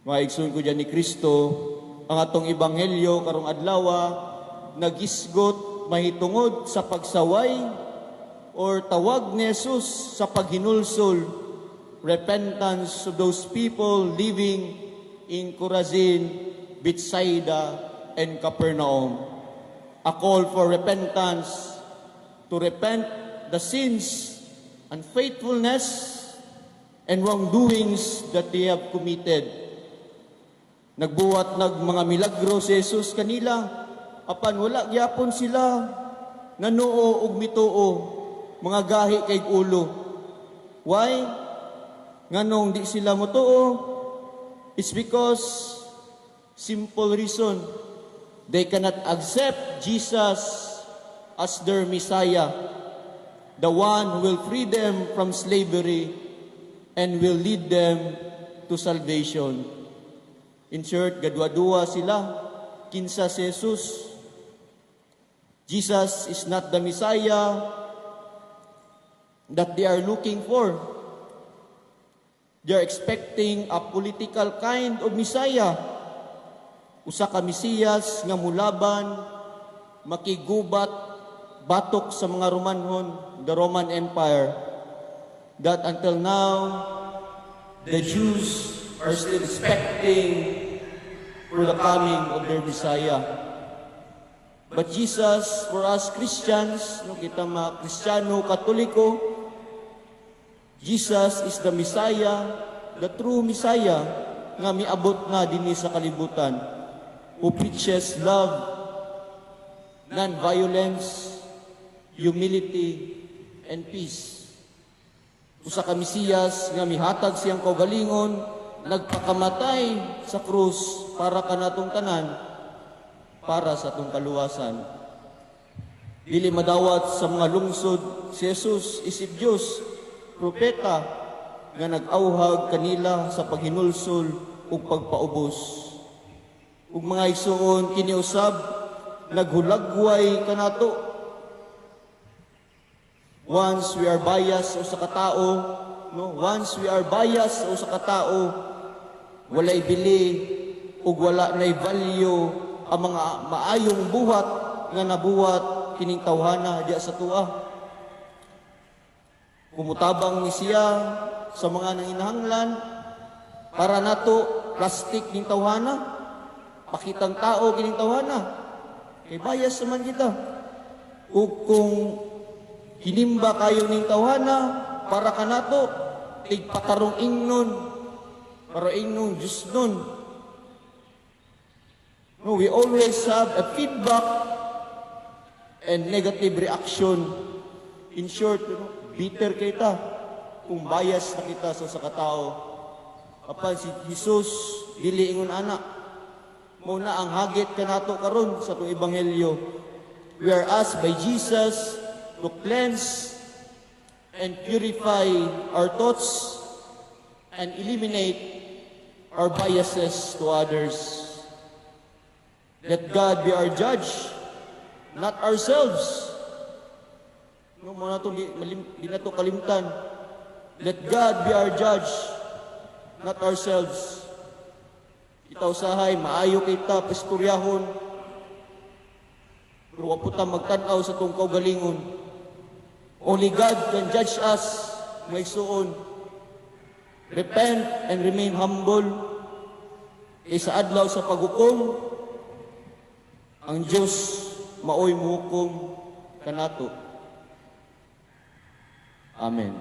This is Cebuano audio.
Mga igsoon ko diyan ni Kristo, ang atong ebanghelyo karong adlaw nagisgot mahitungod sa pagsaway or tawag ni Jesus sa paghinulsol, repentance of those people living in Chorazin, Bethsaida, and Capernaum. A call for repentance, to repent the sins, unfaithfulness, and wrongdoings that they have committed. Nagbuhat nag mga milagro si Jesus kanila, apan wala gyapon sila nanuo ug mituo, mga gahi kay ulo. Why? Nganong di sila motuo? It's because simple reason. They cannot accept Jesus as their Messiah, the one who will free them from slavery and will lead them to salvation. In short, gadwa-duwa sila kinsa si Jesus. Jesus is not the Messiah that they are looking for. They are expecting a political kind of Messiah. Usa ka Mesiyas nga mulaban, makigubat, batok sa mga Romanhon, the Roman Empire. That until now, the Jews are still expecting for the coming of their Messiah. But Jesus, for us Christians, no, kita mga Kristiyano, Katoliko, Jesus is the Messiah, the true Messiah, nga miabot na dinhi sa kalibutan, who preaches love, non-violence, humility, and peace. Usa ka Mesiyas nga mihatag siyang kaugalingon, nagpakamatay sa krus para kanatong tanan, para sa atong kaluwasan. Dili madawat sa mga lungsod si Jesus isip Dios, propeta nga nag-awhag kanila sa paghinulsol ug pagpaubos. Ug mga igsuon, kini usab naghulagway kanato. Once we are biased sa usa ka tao, no? Once we are biased sa usa ka tao, walay bili ug wala nay value ang mga maayong buhat nga nabuhat kining tawhana diya sa tua. Kumutabang ni siya sa mga nanginahanglan, para nato plastic ning tawhana. Pakitang tao kining tawhana. Kay bias naman kita. Ug kung hinimba kayo ning tawhana, para kanato tigpatarong ingnon, para ingnon Diyos nun. No, we always have a feedback and negative reaction. In short, bitter kita kung bias na kita sa katao. Apan si Jesus dili ingon ana. Mao na ang hagit kanato karon sa atong ebanghelyo. We are asked by Jesus to cleanse and purify our thoughts and eliminate our biases to others. Let God be our judge, not ourselves. No, mao na to, di na to kalimtan. Let God be our judge, not ourselves. Kita usahay, maayo kita, pistoryahon. Pero wa po ta magtan-aw sa atong kaugalingon. Only God can judge us, mga igsuon. Repent and remain humble. Kay sa adlaw sa paghukom, ang Diyos maoy muhukom kanato. Amen.